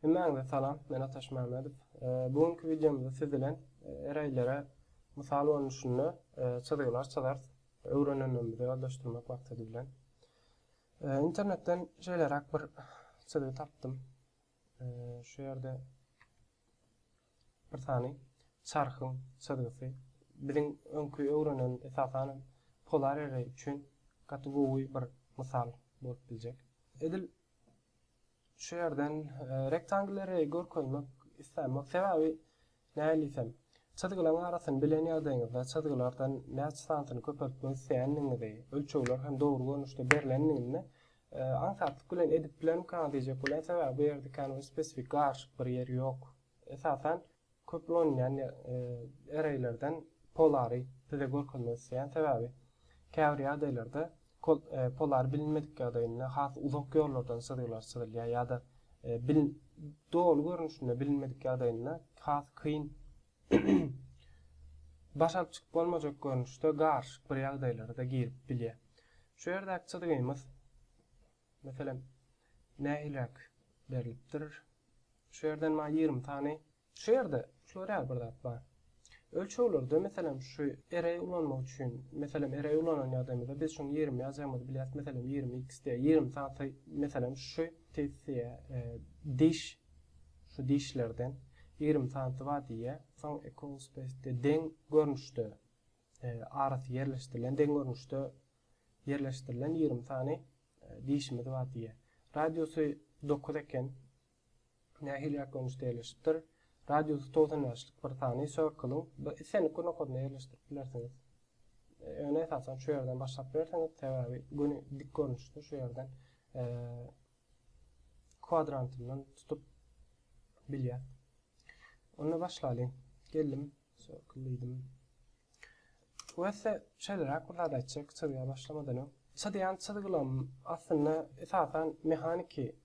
Hemmäňize salam, men Ataş Mämmedow. Bu günki wideomyzda siz bilen eraýlere mysal görnüşinde çyzgylar çyzarys, öwrenenlerimizi özleşdirmek maksady bilen. Internetden şeýleräk bir çyzgy tapdym. Şu ýerde bir sany çarhyň çyzgysy. Biziň öňki öwrenen esasan hem polar array üçin gaty gowy bir mysal bolup biljek. Edil şu ýerden rectangle array görkezmek islämok. Sebäbi Nähili diýsem, çyzgylaryň arasyny bilen ýagdaýyňyzda çyzgylardan näçe sanysyny köpeltmek isleýändigiňizi, ölçegler hem dogry görnüşde berlendiginde aňsatlyk bilen edip bilermikaňyz diýjek bolýan, sebäbi bu ýerde kän bir spesifik garyşyk bir ýer ýok. Esasan köp ulanylýan array-lerden polary size görkezmek isleýän, sebäbi käbir ýagdaýlarda Polar bilinmedik ýagdaýynda has uzak ýollardan çyzgylar çyzylýar ýa-da bil doly görnüşinde bilinmedik ýagdaýynda has kyn baş alyp çykyp bolmajak görnüşde garyşyk bir ýagdaýlara-da girip bilýär. Şu ýerdäki çyzgymyz meselem nähiliräk berlipdir? Şu ýerden maňa 20 sany Şu ýerde şular ýaly bir zat bar. Ölçeglerde, meselem, şu array ulanmak üçin, meselem, array ulanan ýagdaýymyzda biz şuň 20 ýazjagymyzy bilýäris, meselem, 20 x diýýär, 20 sany, meselem, şu tesiýa diş, şu dişlerden 20 sanysy bar diýýär. Soň equal space diýýär, deň görnüşde arasy ýerleşdirilen, deň görnüşde ýerleşdirilen 20 sany dişimiz bar diýýär. Radiusy 9 eken. Nähiliräk görnüşde ýerleşipdir? Radiusy 95 lik bir sany circle-yň bir islendik bir nokadyna ýerleşdirip bilersiňiz. Ýöne esasan şu ýerden başlap bilersiňiz, sebäbi göni dik görnüşde şu ýerden kwadrantyndan tutup bilýär. Onda başlalyň. Geldim, circle diýdim. We size şeýleräk bir zat aýtjak çyzga başlamadan öň. Çyzýan çyzgylarym aslynda esasan mehaniki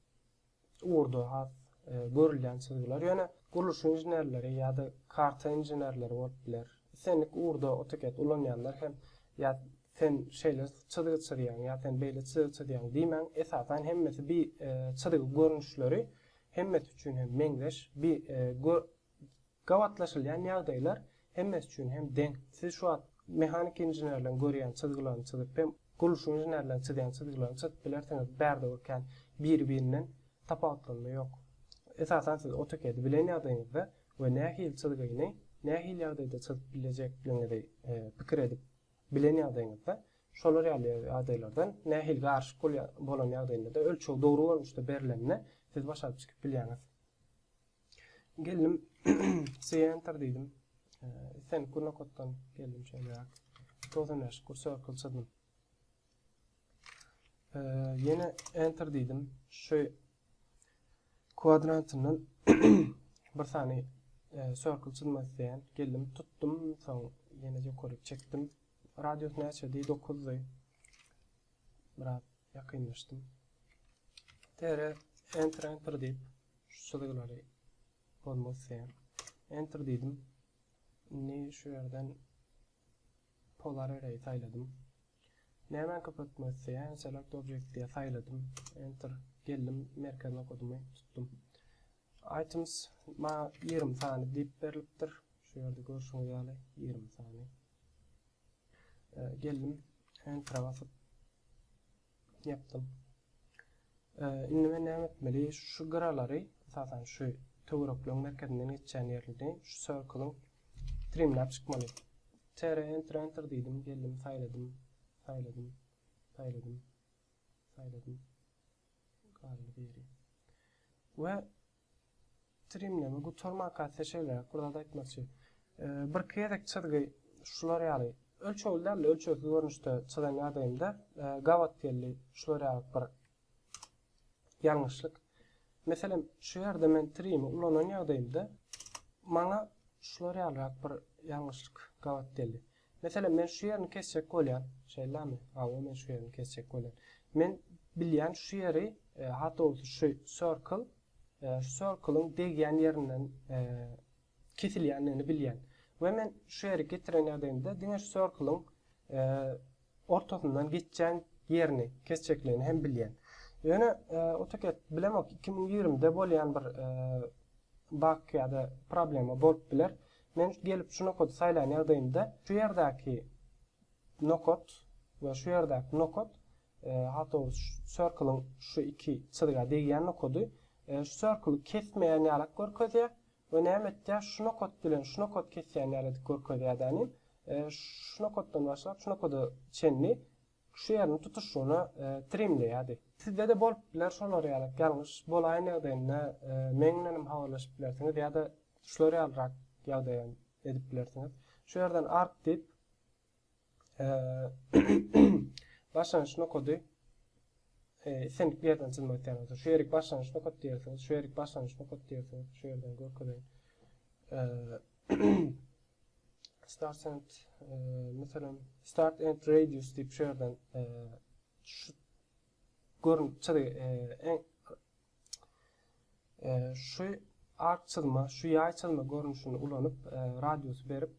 ugurda has görülýän çyzgylar. Ýöne gurluş inženerleri ýa-da karta inženerleri bolup biler. Islendik ugurda AutoCAD ulanýanlar hem ýa sen şeýle çyzgy çyzýaň ýa sen beýle çyzgy çyzýaň diýmäň. Esasan hemmesi bir çyzgy görnüşleri hemmesi üçin hem meňzeş bir Gabatlaşylýan ýagdaýlar hemmesi üçin hem deň. Siz şu wagt mehanik inženerleriň görýän çyzgylaryny çyzyp hem gurluş inženerleriň çyzýan çyzgylaryny çyzyp bilersiňiz. Bärde bir kän biri-birinden tapawutlanma ýok. Esasan siz AutoCAD-i bilen ýagdaýyňyzda we nähili çyzgyny nähili ýagdaýda çyzyp bilejekligiňizi pikir edip bilen ýagdaýyňyzda şolar ýaly ýagdaýlardan nähili garyşyk bolan ýagdaýynda-da ölçeg dogry görnüşde berlende siz baş alyp çykyp bilýäňiz. Geldim C enter diýdim. Islendik bir nokatdan geldim şeýleräk. 95 bir circle çyzdym. Ýene enter diýdim. Şu kwadrantyndan bir sany circle çyzmak isleýän. Geldim, tutdum, soň ýene ýokaryk çekdim. Radius näçedi? 9-dy. Biraz ýakynlaşdym. TR enter enter diýip şu çyzgylary bozmak isleýän. Enter diýdim. Indi şu ýerden polar array saýladym. Nämäni köpeltmek isleýän? Select object diýe saýladym. Enter geldim, merkez nokadymy tutdum. Items ma 20 sany diýip berlipdir. Şu ýerde görşüňiz ýaly 20 sany. Geldim. Enter basyp ýapdym. Indi men näme etmeli? Şu gyralary, esasan şu töwerekligiň merkezinden geçýän ýerini şu circle-yň trimläp çykmaly. TR enter enter diýdim, geldim, saýladym, saýladym, saýladym, saýladym. Galdy biri. We Trimleme gutarmaka size şeýleräk bir zat aýtmakçy. Birki gezek çyzgy şular ýaly ölçegli däl-de ölçegsiz görnüşde çyzan ýagdaýymda gabat geldi şular ýaly bir ýalňyşlyk. Meselem, şu ýerde men trimi ulanan ýagdaýymda maňa şular ýalyrak bir ýalňyşlyk gabat geldi. Meselem, men şu ýerini kesjek bolýan, şeýlemi? Hawa, men şu ýerini kesjek bolýan. Men bilýän şu ýeri, has dogrusy şu circle şu circle-yň degýän ýerinden kesilýändigini bilýän. We men şu ýeri getiren ýagdaýymda diňe şu circle-yň ortasyndan geçýän ýerini kesjekligini hem bilýän. Ýöne AutoCAD bilemok 2020-de bolýan bir bug ýa-da problema bolup biler. Men gelip şu nokady saýlan ýagdaýymda şu ýerdäki nokat we şu ýerdäki nokat hat dogrusy circle-yň şu iki çyzga degýän nokady şu circle-y kesmeýän ýalak görkezýär we näme etýär şu nokat bilen şu nokat kesýän ýaly edip görkezýär dänim şu nokatdan başlap şu nokada çenli şu ýerini tutuşlygyna trimleýärdi. Sizde-de bolup biler şolar ýaly ýalňyş bolaýan ýagdaýynda meň bilenem habarlaşyp bilersiňiz ýa-da şular ýalyrak ýagdaýam edip bilersiňiz. Şu ýerden ark diýip başlanyş nokady islendik bir ýerden çyzmak isleýän bolsa şu ýerik başlanyş nokat diýersiňiz, şu ýerik başlanyş nokat diýersiňiz, şu ýerden görkezeýin. Start and meselem start and radius diýip şu ýerden şu görün çyzgy şu ark çyzma, şu ýaý çyzma görnüşini ulanyp radiusy berip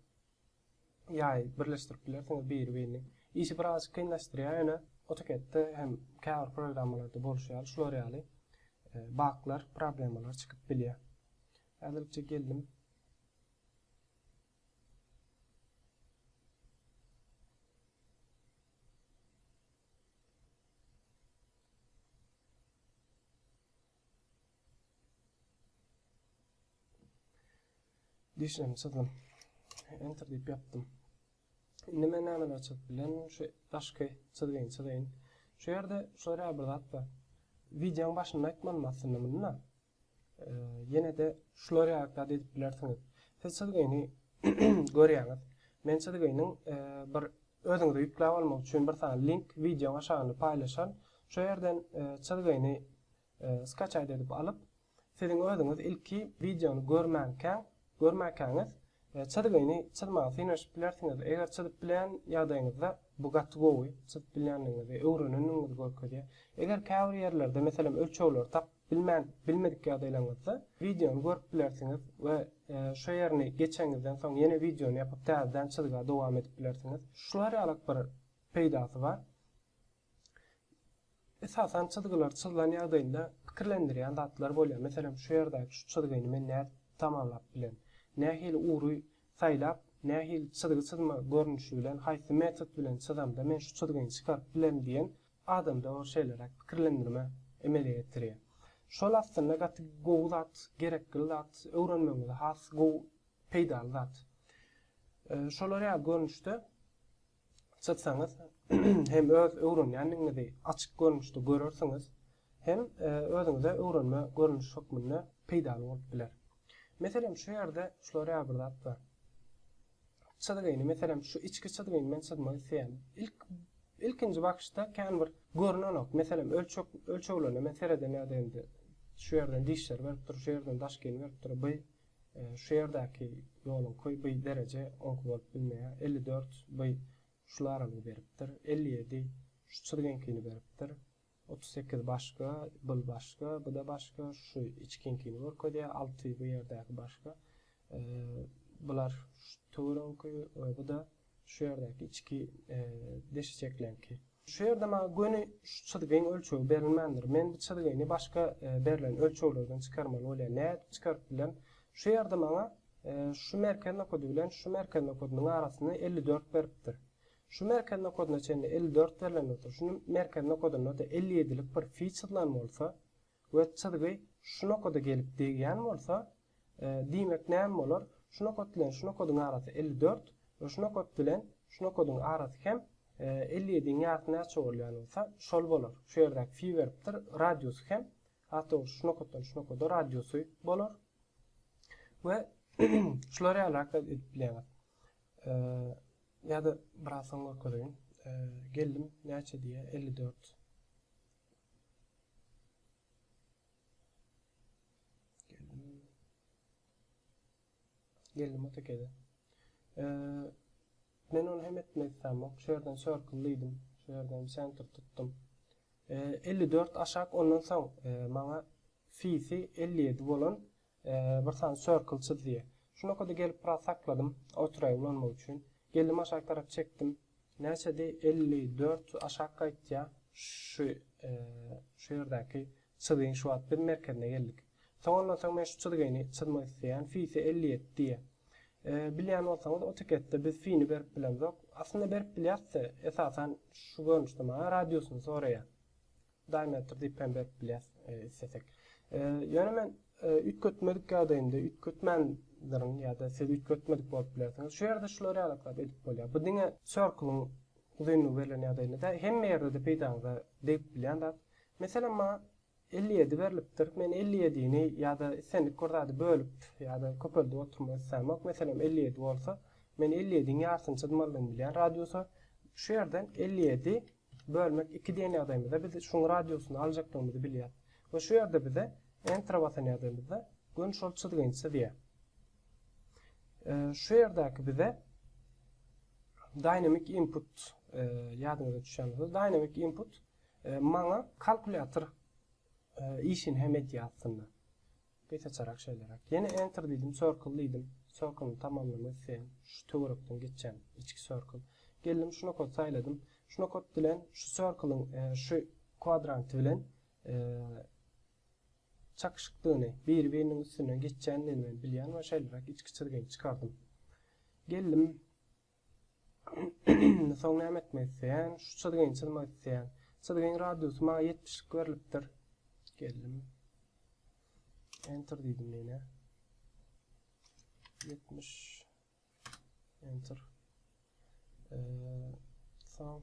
ýaýy birleşdirip bilersiňiz biri-birini. Işi birazajyk kynlaşdyrýar, ýöne AutoCAD-de hem käbir programmalarda bolşy ýaly şular ýaly buglar, problemalar çykyp bilýär. Häzirlikçe geldim. Dişlerimi çyzdym. Enter diýip ýapdym. Indi men nämeler çyzyp bilerin? Şu daşky çyzgyny çyzaýyn. Şu ýerde şular ýaly bir zat bar. Wideoň başynda aýtmalym aslynda muny-da. Ýene-de şular ýaly zat edip bilersiňiz. Siz çyzgyny görýäňiz. Men çyzgynyň bir özüňize ýükläp almak üçin bir sany link wideoň aşagynda paýlaşan. Şo ýerden çyzgyny skaçaýt edip alyp, siziň özüňiz ilki wideony görmänkäň, görmäkäňiz çyzgyny çyzmaga synanyşyp bilersiňiz. Eger çyzyp bilen ýagdaýyňyzda bu gaty gowy, çyzyp bilýänligiňizi, öwrenenligiňizi görkezýär. Eger käbir ýerlerde, meselem, ölçegleri tapyp bilmän, bilmedik ýagdaýlaryňyzda wideony görüp bilersiňiz we şo ýerini geçeniňizden soň ýene wideony ýapyp täzeden çyzga dowam edip bilersiňiz. Şular ýalak bir peýdasy bar. Esasan çyzgylar çyzylan ýagdaýynda pikirlendirýän zatlar bolýar. Meselem, şu ýerdäki şu çyzgyny men nädip tamamlap bilerin? Nähili ugry saýlap, nähili çyzgy çyzma görnüşi bilen, haýsy metod bilen çyzamda men şu çyzgyny çykaryp bilerin diýen adamda bir şeýleräk pikirlendirme emele getirýär. Şol aslynda gaty gowy zat, gerekli zat, öwrenmegiňize has gowy, peýdaly zat. Şolar ýaly görnüşde çyzsaňyz hem öz öwrenýändigiňizi açyk görnüşde görersiňiz, hem özüňize öwrenme görnüşi hökmünde peýdaly bolup biler. Meselem, şu ýerde şular ýaly bir zat bar. Çyzgyny, meselem, şu içki çyzgyny men çyzmak isleýän. Ilk ilkinji bakyşda kän bir görnenok. Meselem, ölçek ölçeglerine men sereden ýagdaýymda şu ýerden dişleri beripdir, şu ýerden daşkyny beripdir. Bu Şu ýerdäki ýoluňky by dereje oňky bolup bilmeýär. 54 by şul aralygy beripdir. 57 şu çyzgyňkyny beripdir. 38 başga, bul başga, bu-da başga, şu içkiňkini görkezýär. 6 bu ýerdäki başga. Bular şu töweregiňki we bu-da şu ýerdäki içki deşijekleňki. Şu ýerde maňa göni şu çyzgyň ölçegi berilmändir. Men bu çyzgyny başga berlen ölçeglerden çykarmaly bolýan. Nädip çykaryp bilerin? Şu ýerde maňa şu merkez nokady bilen şu merkez nokadynyň arasyny 54 beripdir. Şu merkez nokadyna çenli 54 berlen bolsa, şu merkez nokadynda-da 57-lik bir fi çyzylan bolsa we çyzgy şu nokada gelip degýän bolsa, Diýmek näme bolar? Şu nokat bilen şu nokadyň arasy 54 we şu nokat bilen şu nokadyň arasy hem 57-iň ýarysy näçe bolýan bolsa, şol bolar. Şu ýerdäki fi beripdir, radiusy hem, has dogrusy şu nokatdan şu nokada radiusy bolar. We şular ýalyrak edip bilýäňiz. Ýa-da biraz soň görkezeýin. Geldim, näçe diýýär? 54. Geldim. Geldim otekede. Ee, men onu hem etmek istemok. Şu yerden circle diýdim. Şu yerden center tutdum. Ee, 54 aşak ondan soň e, maňa fisi 57 bolan e, bir sany circle çyz diýe. Şu nokada gelip biraz sakladym. Oturayı ulanmak üçin. Geldim aşak tarap çekdim. Näçedi? 54 aşak gaýtýar. Şu Şu ýerdäki çyzgyň şu wagt biz merkezine geldik. Soň ondan soň men şu çyzgyny çyzmak isleýän. Fisi 57 diýýär. Bilýän bolsaňyz AutoCAD-de biz fini berip bilemzok. Aslynda berip bilýäs-de, esasan şu görnüşde maňa radiusyny soraýar. Diameter diýip hem berip bilýäs islesek. Ýöne men üýtgetmedik ýagdaýymda üýtgetmändirin ýa-da siz üýtgetmedik bolup bilersiňiz. Şu ýerde şular ýaly zat edip bolýar. Bu diňe circle-yň uzynlygy berlen ýagdaýynda däl, hemme ýerde-de peýdaňyza degip bilýän zat. Meselem, maňa 57 berlipdir. Men 57-ni ýa-da islendik bir zady bölüp ýa-da köpeldip oturmak islämok. Meselem, 57 bolsa, men 57-iň ýarsyny çyzmalydygyny bilýän radiusa. Şu ýerden 57 bölmek 2 diýen ýagdaýymyzda biz şuň radiusyny aljakdygymyzy bilýäris. We şu ýerde bize Enter basan ýagdaýymyzda göni şol çyzgyny çyzýar. Şu ýerdäki bize Dynamic Input ýadyňyza düşýän bolsa, Dynamic Input maňa kalkulýator işini hem edýär aslynda. Gysaçarak şeýleräk. Ýene Enter diýdim, Circle diýdim. Circle-ny tamamlamak isleýän. Şu töwerekden geçýän içki circle. Geldim, şu nokady saýladym. Şu nokat bilen şu circle-yň şu kwadranty bilen çakyşykdygyny, biri-biriniň üstünden geçýändigini men bilýän we şeýleräk içki çyzgyny çykardym. Geldim. Soň näme etmek isleýän? Şu çyzgyny çyzmak isleýän. Çyzgyň radiusy maňa 70-lik berlipdir. Geldim. Enter diýdim ýene. 70 Enter. Soň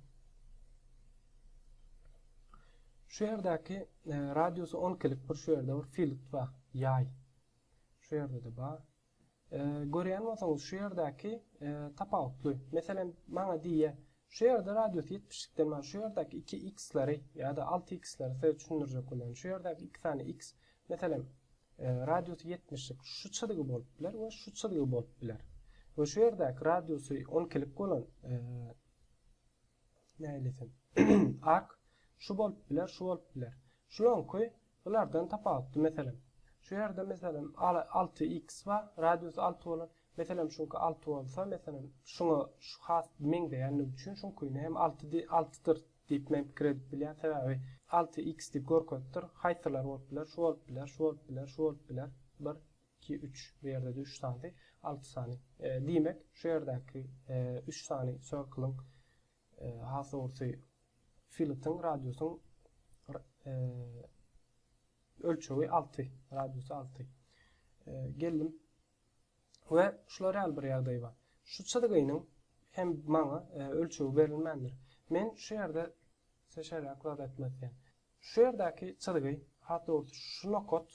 şu ýerdäki e, radiusy 12-lik bir şu ýerde bir fillet bar, ýaý. Şu ýerde-de bar. Görýän bolsaňyz şu ýerdäki tapawutly. Meselem, maňa diýýär, şu ýerde radius 70-likden bar, şu ýerdäki 2 x-leri ýa-da 6 x-leri size düşündirjek bolýan. Şu ýerdäki 2 sany x, meselem, radiusy 70-lik şu çyzgy bolup biler we şu çyzgy bolup biler. We şu ýerdäki radiusy 12-lik bolan nähili ark şu bolup biler, şu bolup biler. Şulaňky bulardan tapawutly meselem. Şu ýerde meselem 6x bar, radiusy 6 bolan. Meselem şuňky 6 bolsa, meselem şuňa şu has meňzeýänligi üçin şuňkyny hem 6 6-dyr diýip men pikir edip bilýän. Sebäbi 6x diýip görkezipdir. Haýsylar bolup biler? Şu bolup biler, şu bolup biler, şu bolup biler. 1 2 3 bu ýerde-de 3 sany, 6 sany. Diýmek, şu ýerdäki 3 sany circle-yň has dogrusy Filletiň radiusyň ölçegi 6, radiusy 6. Geldim. We şular ýaly bir ýagdaý bar. Şu çyzgynyň hem maňa ölçegi berilmändir. Men şu ýerde size şeýleräk zat aýtmak isleýän. Şu ýerdäki çyzgy, has dogrusy şu nokat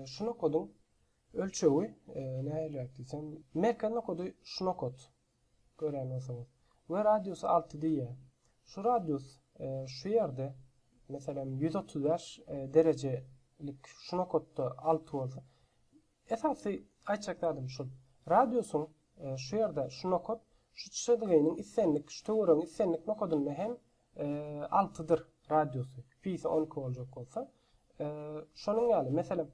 Şu nokadyň ölçegi nähiliräk diýsem, merkez nokady şu nokat görýän bolsaňyz we radiusy 6 diýýär. Şu radius şu ýerde meselem 135 derejelik şu nokatda 6 bolsa, esasy aýtjak zadym şul. Radiusyň şu ýerde şu nokat şu çyzgynyň islendik şu töweregiň islendik nokadynda hem altydyr radiusy. Fisi 12 boljak bolsa. Şonuň ýaly, meselem,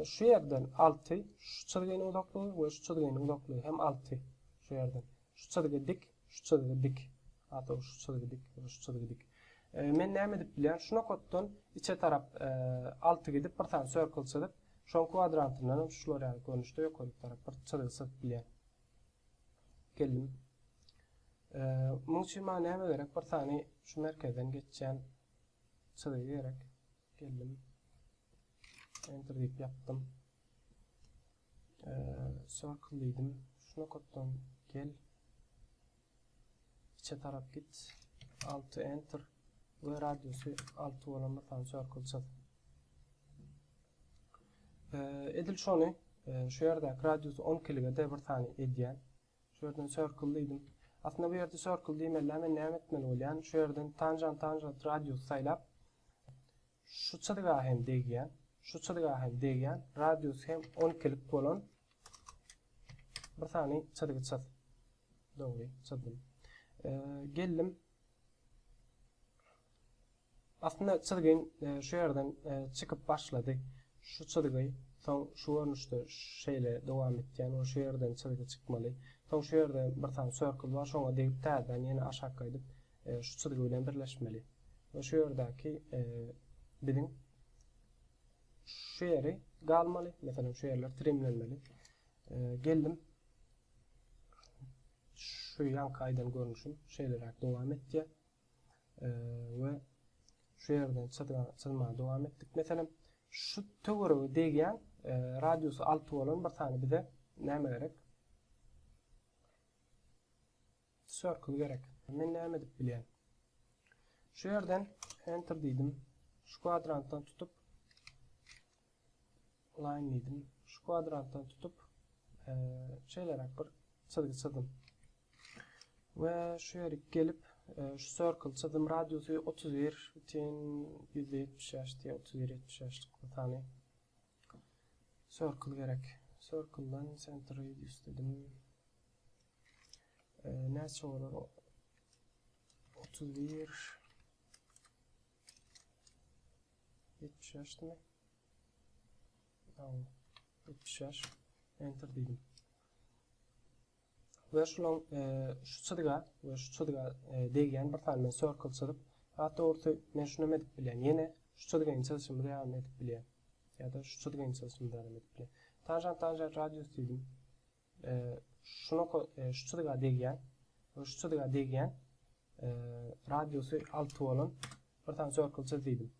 şu ýerden 6, şu çyzgynyň uzaklygy we şu çyzgynyň uzaklygy hem 6. Şu ýerden. Şu çyzgy dik, şu çyzgy dik. Hatda şu çyzgy dik we şu çyzgy dik. Men näme edip bilýän? Şu nokatdan içe tarap 6 gidip bir sany circle çyzyp, şoň kwadrantyndan hem şular ýaly görnüşde ýokaryk tarap bir çyzgy çyzyp bilýän. Geldim. Muň üçin maňa näme gerek? Bir sany şu merkezden geçýän çyzgy gerek. Geldim. Enter diýip ýapdym. Circle diýdim. Şu nokatdan gel. İçe tarap git. 6 enter we radiusy 6 bolan bir sany circle çyz. Edil şony şu ýerdäki radiusy 12-lige-de bir sany edýän. Şu ýerden circle diýdim. Aslynda bu ýerde circle diýmeli men näme etmeli bolýan? Şu ýerden tangent tangent radius saýlap şu çyzga hem degýän, şu çyzga hem degýän, radius hem 12-lik bolan bir sany çyzgy çyz. Dogry, çyzdym. Geldim. Aslynda çyzgyň şu ýerden çykyp başlady. Şu çyzgy soň şu görnüşde şeýle dowam etýän we şu ýerden çyzgy çykmaly. Soň şu ýerde bir sany circle bar, şoňa degip täzeden ýene aşak gaýdyp şu çyzgy bilen birleşmeli. We şu ýerdäki biziň şu ýeri galmaly. Meselem şu ýerler trimlenmeli. Geldim. Şu ýaňky aýdan görnüşim şeýleräk dowam etýär. We şu ýerden çyzmaga dowam etdik. Meselem, şu töwerege degýän radiusy 6 bolan bir sany bize näme gerek? Circle gerek. Men näme edip bilýän? Şu ýerden enter diýdim. Şu kwadrantdan tutup line diýdim. Şu kwadrantdan tutup şeýleräk bir çyzgy çyzdym. We şu ýerik gelip şu circle çyzdym. Radiusy 31 bütin %75 diýe 31.75 bir sany circle gerek. Circle-dan center radius dedim. Näçe bolar? 31 75 mi? 75 enter diýdim. We şulaň e, şu çyzga we şu çyzga e, degýän bir sany men circle çyzyp, hat dogrusy men şuny edip bilýän. Ýene şu çyzgyny çyzyşymyz ýaly edip bilýän. Ýa-da şu çyzgyny çyzyşymyz ýaly edip bilýän. Tanjant tanjant radius diýdim. E, şu noka, şu çyzga degýän we şu çyzga degýän radiusy 6 bolan bir sany circle çyz diýdim.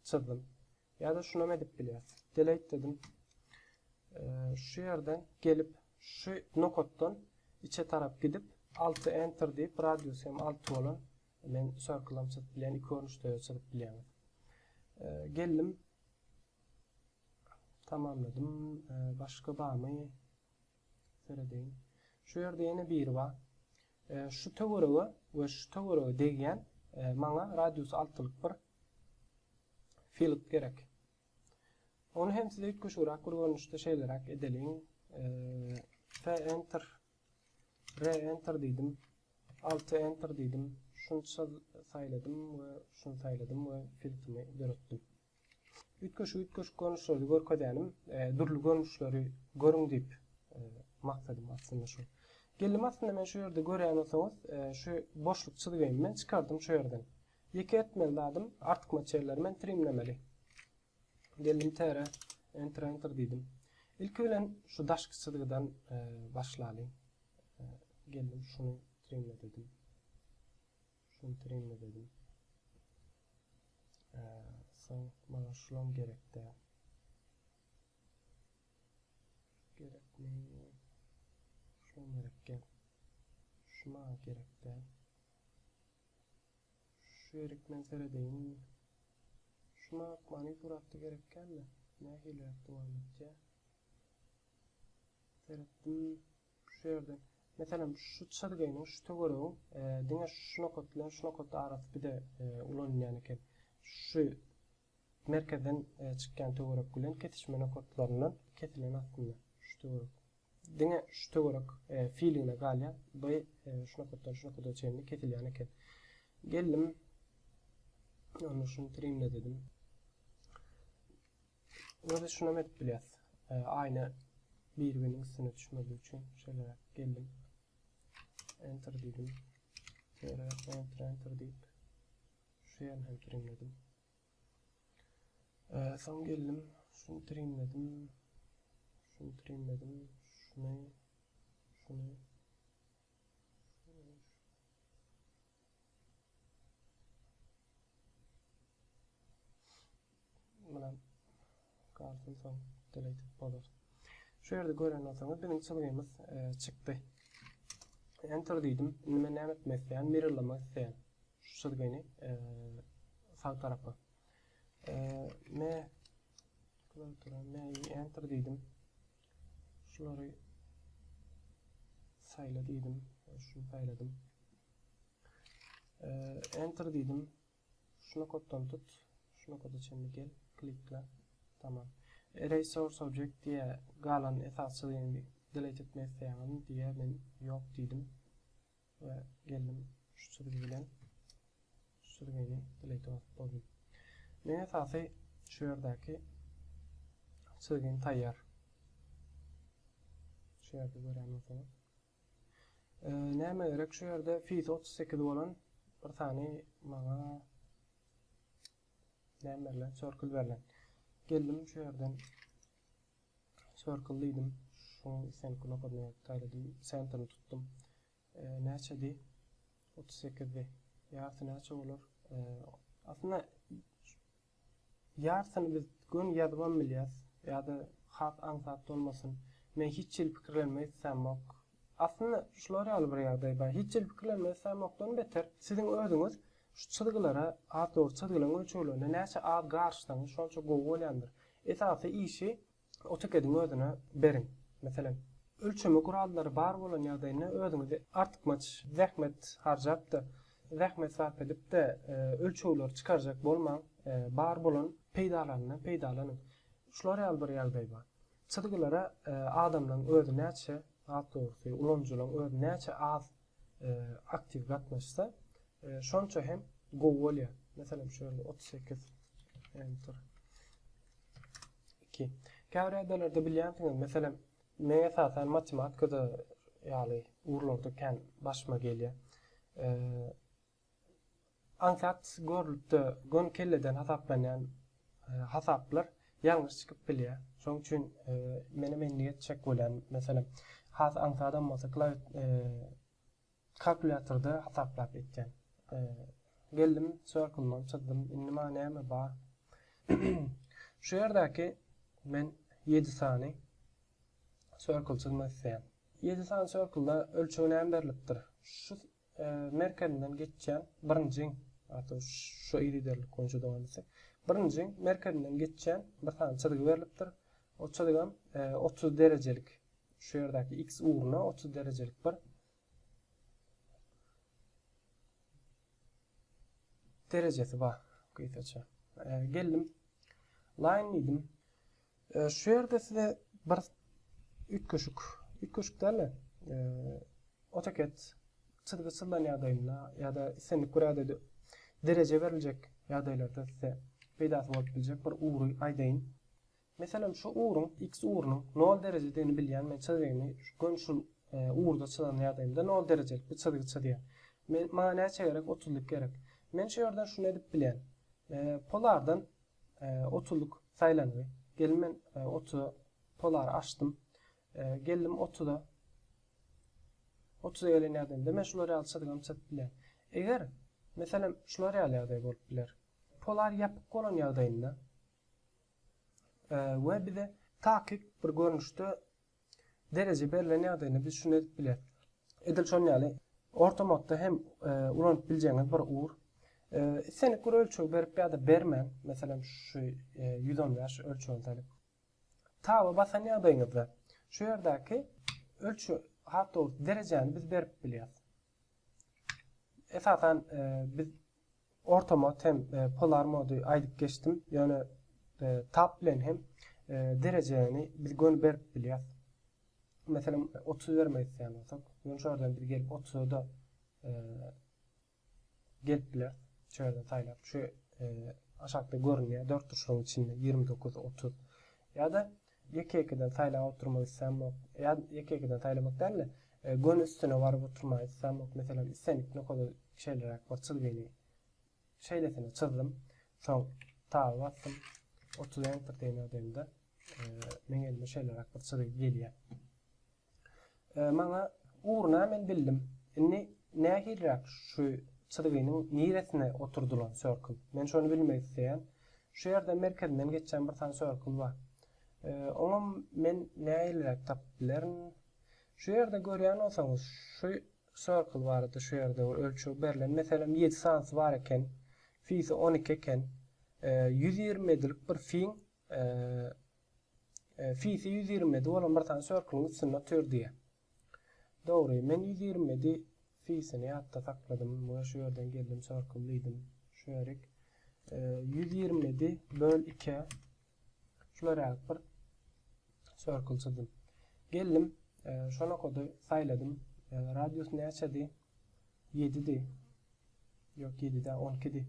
Çyzdym. Ýa-da şunam edip bilýäs. Delete dedim. Şu ýerden gelip şu nokatdan içe tarap gidip 6 enter diýip radius hem 6 bolan men circle-am çyzyp bilýän iki görnüşde çyzyp bilýäňiz. Geldim. Tamamladym. Başga barmy? Seredeýin. Şu ýerde ýene biri bar. Şu töwerege we şu töwerege degýän maňa radiusy altylyk bir fillet gerek. Ony hem size üýtgeşigräk bir görnüşde şeýleräk edeliň. F enter R enter diýdim. 6 enter diýdim. Şuny saýladym we şuny saýladym we filletimi döretdim. Üýtgeşik-üýtgeşik görnüşleri görkezýänim, dürli görnüşleri görüň diýip maksadym aslynda şu. Geldim aslynda men şu ýerde görýän bolsaňyz, şu boşluk çyzgymy men çykardym şu ýerden. Ýeke etmeli zadym artykmaç ýerleri men trimlemeli. Geldim TR, enter enter diýdim. Ilki bilen şu daşky çyzgydan başlalyň. Geldim şuny trimle dedim. Şuny trimle dedim. Soň maňa şulam gerek däl. Gerekmi? Şulam gerek gel. Şu maňa gerek däl. Şu ýerik men seredeýin. Şu maňa many suratda gerek dälmi? Nähiliräk dowam etýär? Seretdim. Şu ýerde, meselem, şu çyzgynyň, şu töweregiň diňe şu nokat bilen şu nokat arasy bize ulanylýan eken. Şu merkezden çykýan töwerek bilen kesişme nokatlaryndan kesilen aslynda şu töwerek. Diňe şu töwerek fiiligine galýar. Bu şu nokatdan şu nokada çenli kesilýän eken. Geldim. Onda şuny trimle dedim. We biz şunam edip bilýäs. Aýna bir-biriniň üstüne düşmezligi üçin şeýleräk geldim. Enter diýdim. Şeýle enter enter diýip şu ýerini hem trimledim. Soň geldim, şuny trimledim. Şuny trimledim, şuny, şuny, şuny, Munam galsyn soň delete bolar. Şu ýerde gören bolsaňyz biziň çyzgymyz e, çykdy. Enter diýdim. Indi men näme etmek isleýän? Mirrorlamak isleýän. Şu çyzgyny e, sag tarapa. E, M klawiatura M enter diýdim. Şulary saýla diýdim. Şuny saýladym. Enter diýdim. Şu nokatdan tut, şu nokada çenli gel, klikle. Tamam. Erase source object diýe galan esas çyzgyny delete etmek isleýäňizmi diýe men ýok diýdim. We geldim şu çyzgy bilen şu çyzgyny delete basyp bozdum. Men esasy şu ýerdäki çyzgym taýýar. Şu ýerde görýän bolsaňyz. Näme gerek şu ýerde fisi 38 bolan bir sany maňa näme berlen circle berlen. Geldim şu ýerden circle diýdim. Şuň islendik nokadyny saýladym. Centerini tutdum. Näçedi? 38-di. Ýarysy näçe bolar? Aslynda ýarsyny biz göni ýazybam bilýäs. Ýa-da has aňsat bolmasyn. Men hiç hili pikirlenmek islämok. Aslynda şular ýaly bir ýagdaý bar. Hiç hili pikirlenmek islämokdan beter, siziň özüňiz şu çyzgylara, has dogry çyzgylaryň ölçeglerine näçe az garyşsaňyz, şonça gowy bolýandyr. Esasy işi AutoCAD-iň özüne beriň. Meselem, ölçeme gurallary bar bolan ýagdaýynda özüňizi artykmaç zähmet harjap-da, zähmet sarp edip-de ölçegleri çykarjak bolmaň, bar bolan peýdalaryndan peýdalanyň. Şular ýaly bir ýagdaý bar. Çyzgylara adamlaryň özi näçe, has dogrusy, ulanyjylaryň özi näçe az aktiw gatnaşsa, şonça hem gowy bolýar. Meselem, şu ýerde 38 enter 2. Käbir ýagdaýlarda bilýänsiňiz, meselem, men esasan matematikada ýaly ugurlarda kän başyma gelýär. Aňsat görlüp-de göni kelleden hasaplanýan hasaplar ýalňyş çykyp bilýär. Şonuň üçin menem endik etjek bolýan. Meselem, has aňsadam bolsa kalkulýatorda hasaplap etýän. Geldim, circle-dan çyzdym. Indi maňa näme bar? Şu ýerdäki men 7 sany circle çyzmak isleýän. 7 sany circle-da ölçegi näme berlipdir? Şu merkezinden geçýän birinjiň, hatda şu yzygiderlik boýunça dowam etsek, birinjiň merkezinden geçýän bir sany çyzgy berlipdir. O çyzgam 30 derejelik şu ýerdäki x ugruna 30 derejelik bir derejesi bar gysaça. Geldim. Line diýdim. Şu ýerde size bir üýtgeşik, üýtgeşik däl-de, AutoCAD çyzgy çyzylan ýagdaýynda ýa-da islendik bir ýagdaýda dereje beriljek ýagdaýlarda size peýdasy bolup biljek bir ugry aýdaýyn. Meselem, şu ugruň, x ugrunyň nol derejedigini bilýän men çyzgyny göni şul ugurda çyzan ýagdaýymda nol derejelik bir çyzgy çyzýar. Men, maňa näçe gerek? Otuzlyk gerek. Men şu ýerden şuny edip bilýän. Polardan Otuzlyk saýlangy. Gelin men otuza polary açdym. Geldim otuza. Otuza gelen ýagdaýymda men şular ýaly çyzgam çyzyp bilýän. Eger, meselem, şular ýaly ýagdaý bolup biler. Polar ýapyk bolan ýagdaýynda we bize takyk bir görnüşde Dereje berlen ýagdaýynda biz şuny edip bileris. Edil şonuň ýaly orta modda hem ulanyp biljegiňiz bir ugur. Islendik bir ölçeg berip ýa-da bermän, meselem şu 115 ölçegini saýlap, taba basan ýagdaýyňyzda şu ýerdäki ölçeg, has dogrusy derejäni biz berip bilýäris. Esasan biz Orta mod hem polar mody aýdyp geçdim. Ýöne tab bilen hem derejäni biz göni berip bilýäs. Meselem 30 bermek isleýän bolsak, ýöne şu ýerden biz gelip 30-a-da gelip bileris. Şu ýerden saýlap, şu aşakda görünýär, dört burçlugyň içinde 29, 30. Ýa-da ýeke-ýekeden saýlap oturmak islämok, ýa ýeke-ýekeden saýlamak däl-de, göni üstüne baryp oturmagy islämok. Meselem, islendik nokada şeýleräk bir çyzgyny şeýlesine çyzdym. Soň taba basdym. 30 enter diýen ýagdaýymda meň elime şeýleräk bir çyzgy gelýär. Maňa ugruna men bildim. Indi nähiliräk şu çyzgynyň niresine oturdylan circle? Men şony bilmek isleýän. Şu ýerde merkezinden geçýän bir sany circle bar. Oňam men nähiliräk tapyp bilerin? Şu ýerde görýän bolsaňyz, şu circle barada şu ýerde bir ölçeg berlen. Meselem, 7 sanysy bar eken. Fisi 12 eken. 127-lik bir fiň Fisi 127 bolan bir sany circle-yň üstünde otyr diýýär. Dogry, men 127 fisini ýatda sakladym we şu ýerden geldim circle diýdim. Şu ýerik 127 böl 2-ä şular ýaly bir circle çyzdym. Geldim, şo nokady saýladym. Radius näçedi? 7-di. Ýok, 7 däl, 12-di.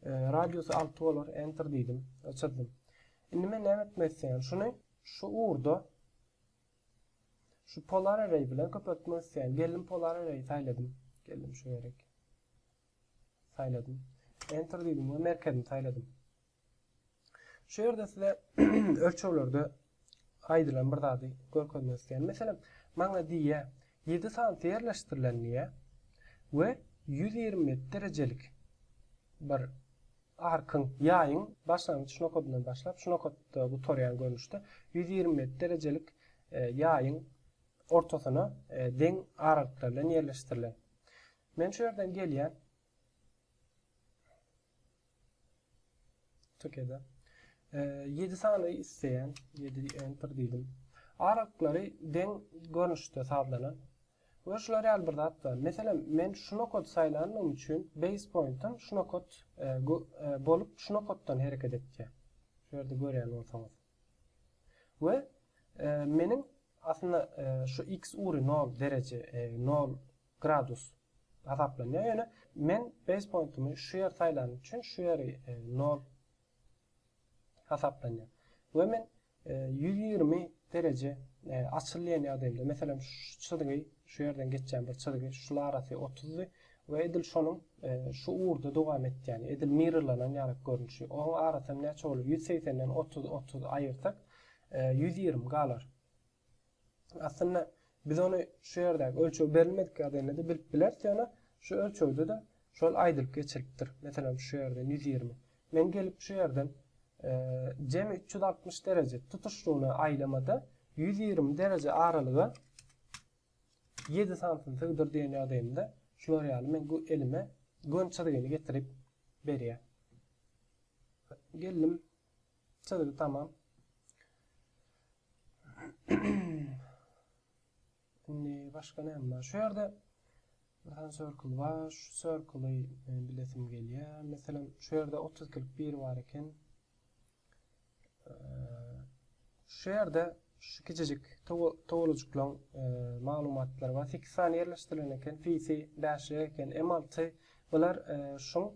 Radiusy 6 bolar, enter diýdim, çyzdym. Indi men näme etmek isleýän? Şuny şu ugurda. Şu polar array bilen köpeltmek isleýän. Geldim polar array saýladym. Geldim şu ýerik. Saýladym. Enter diýdim we merkezini saýladym. Şu ýerde size ölçeglerde aýdylan bir zady görkezmek isleýän. Meselem, maňa diýýär, 7 santy ýerleşdirilen diýýär we 127 derejelik bir arkyň, ýaýyň başlangyç nokadyndan başlap, şu nokatda gutarýan görnüşde 127 derejelik e, ýaýyň ortasyna e, deň aralyklar bilen ýerleşdirilen. Men şu ýerden gelýän. Türkiýede. 7 sany isleýän, 7 enter diýdim. Aralyklary deň görnüşde sazlanan. We şular ýaly bir zat bar. Meselem, men şu nokady saýlandygym üçin base point'im şu nokat e, e, bolup şu nokatdan hereket etýär. Şu ýerde görýän bolsaňyz. We e, meniň aslynda e, şu x ugry 0 dereje, e, 0 gradus hasaplanýar. Ýöne men base pointumy şu ýer saýlanym üçin şu ýeri 0 e, hasaplanýar. We men 120 e, dereje e, açyl diýen ýagdaýymda, meselem şu çyzgy, şu ýerden geçýän bir çyzgy, şul arasy 30-dy we edil şonuň şu ugurda dowam etýän, edil mirrorlanan ýaly görnüşi. Onuň arasy hem näçe bolar? 180-den 30 30 aýyrsak, 120 galar. Aslynda biz ony şu ýerdäki ölçeg berilmedik ýagdaýynda-da bilip bileris, ýöne şu ölçegde-de şol aýdylyp geçilipdir. Meselem, şu ýerden 120. Men gelip şu ýerden e, jemi 360 dereje tutuşlygyna aýlamada 120 dereje aralyga 7 santyny sygdyr diýen ýagdaýymda şular ýaly men bu elime gön çyzgyny getirip berýär. Geldim. Çyzgy tamam. Indi başga näme bar? Şu ýerde bir sany circle bar. Şu circle-y men bilesim gelýär. Meselem, şu ýerde 32-lik bir bar eken. Şu ýerde şu kiçijik towalajyklaryň e, maglumatlary bar. 8 sany ýerleşdirilen eken. Fisi 5 eken. M6 bular e, şuň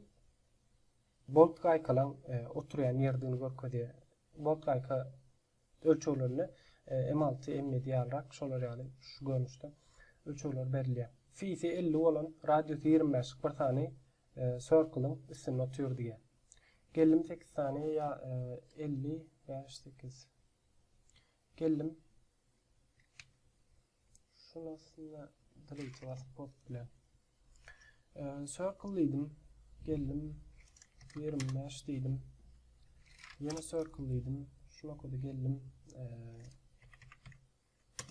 Bolt gaýkalaň oturýan ýerdigini görkezýär. Bolt gaýka ölçeglerinde M alty, M ýedi ýalyrak şolar ýaly şu görnüşde ölçegler berilýär. Fisi 50 bolan radiusy 25-lik bir sany circle-yň üstünde otyr diýýär. Geldim 8 sany ýa 55 8. Geldim. Şunu aslynda delete basyp bolup biler. Circle diýdim. Geldim. 25 diýdim. Ýene circle diýdim. Şu nokada geldim.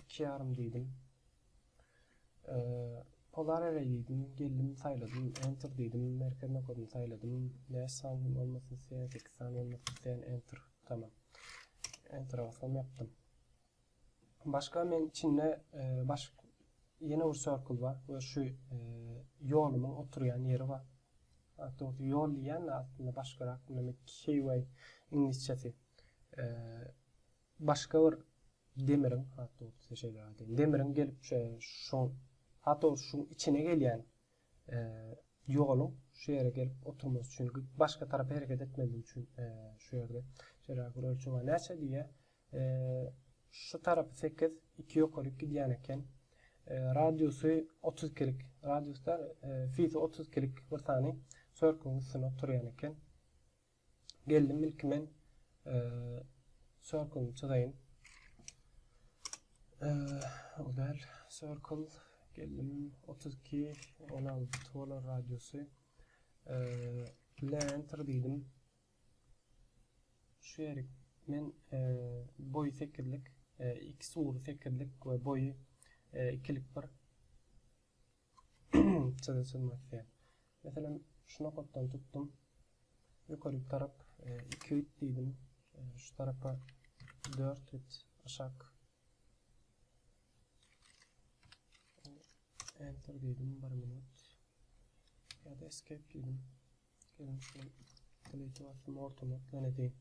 2 ýarym diýdim. Polar array diýdim. Geldim, saýladym. Enter diýdim. Merkez nokadyny saýladym. 5 sany bolmasyn isleýän, 8 sany bolmasyn isleýän. Enter. Tamam. Enter basam ýapdym. Başga men içinde e, baş ýene bir circle bar we şu e, ýolumyň oturýan ýeri bar. Hatda ýol diýýän aslynda başgarak näme keyway iňlisçesi. E, başga bir demiriň hatda şeýle aýdaýyn. Demiriň gelip şu hatda şu içine gelýän e, ýoluň şu ýere gelip oturmasy üçin, başga tarapa hereket etmezligi üçin e, şu ýerde şeýle bir ölçeg bar. Näçe diýýär? Şu tarapy 8, 2 ýokaryk gidýän eken. Radiusy 32-lik, radius däl, fisi 32-lik bir sany circle-yň üstünde oturýan eken. Geldim ilki men circle-yny çyzaýyn. O däl, circle geldim 32, 16 bolar radiusy. Enter diýdim. Şu ýerik men boýy sekizlik, x ugry sekizlik we boýy ikilik bir çyzgy çyzmak isleýän. Meselem, şu nokatdan tutdum. Ýokaryk tarap 2 bit diýdim. Şu tarapa 4 bit aşak. Enter diýdim, bir minut. Ýa-da escape diýdim. Gelin şu delete basdym ortama plan edeyim.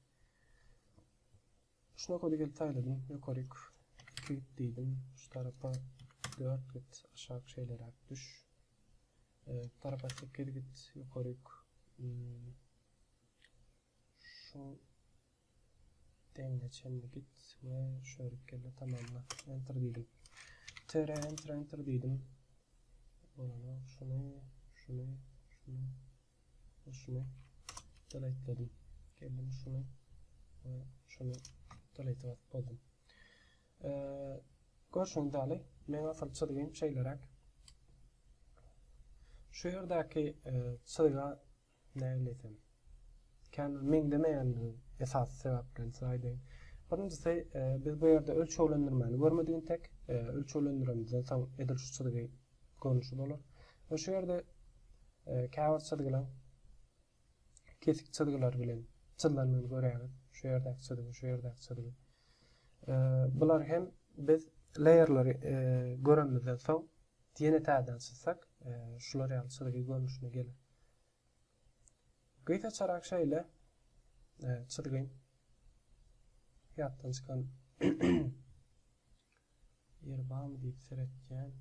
Şu nokada gelip saýladym. Ýokaryk 2 git diýdim. Şu tarapa 4 git, aşak şeýleräk düş. E, bu tarapa 8 git, ýokaryk hmm, şu deňine çenli git we şöyle geldi tamamla. Enter diýdim. TR enter enter diýdim. Bolanok. Şuny, şuny, şuny we şuny delete'ledim. Geldim şuny we şuny delete basyp bozdum. Görşüňiz ýaly, meň asyl çyzgym şeýleräk. Şu ýerdäki çyzga nähili diýsem, kän bir meňzemeýänligi esasy sebäplerini size aýdaýyn. Birinjisi, biz bu ýerde ölçeglendirmäni görmedik intek. Ölçeglendirenimizden soň edil şu çyzgy görnüşi bolar. We şu ýerde käbir çyzgylaryň kesik çyzgylar bilen çyzylandygyny görýäňiz. Şu ýerdäki çyzgy, şu ýerdäki çyzgy. Bular hem biz layerleri görenimizden soň ýene täzeden çyzsak, şular ýaly çyzgy görnüşine geler. Gysaçarak şeýle çyzgy ýatdan çykan ýeri barmy diýip seretýän.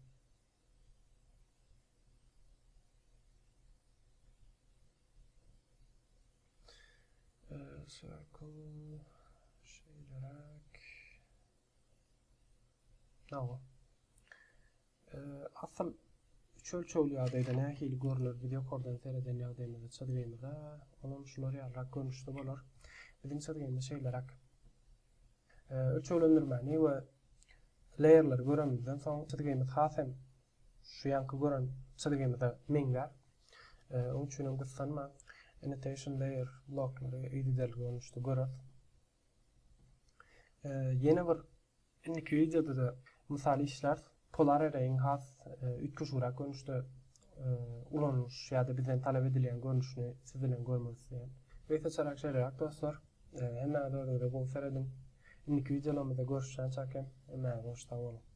Circle şeýleräk. Hawa. Asyl üç ölçegli ýagdaýda nähili görner biz ýokardan sereden ýagdaýymyzda çyzgymyza, olam şular ýalyrak görnüşde bolar. Biziň çyzgymyz şeýleräk. Ölçeglendirmäni we layerleri görenimizden soň çyzgymyz has hem şu ýanky gören çyzgymyza meňzär. Onuň üçin hem gyssanma annotation layer bloklary yzygiderli görnüşde göreris. Ýene bir indiki wideoda-da mysal işläris. Polar array-iň has üýtgeşigräk görnüşde ulanylyş ýa-da bizden talap edilýän görnüşini siz bilen görmek isleýän. Gysgaçarak şeýleräk dostlar. Hemmäňiz özüňize gowy serediň. Indiki wideolarymyzda görüşýänçäk hem hemmäňize hoş sag boluň.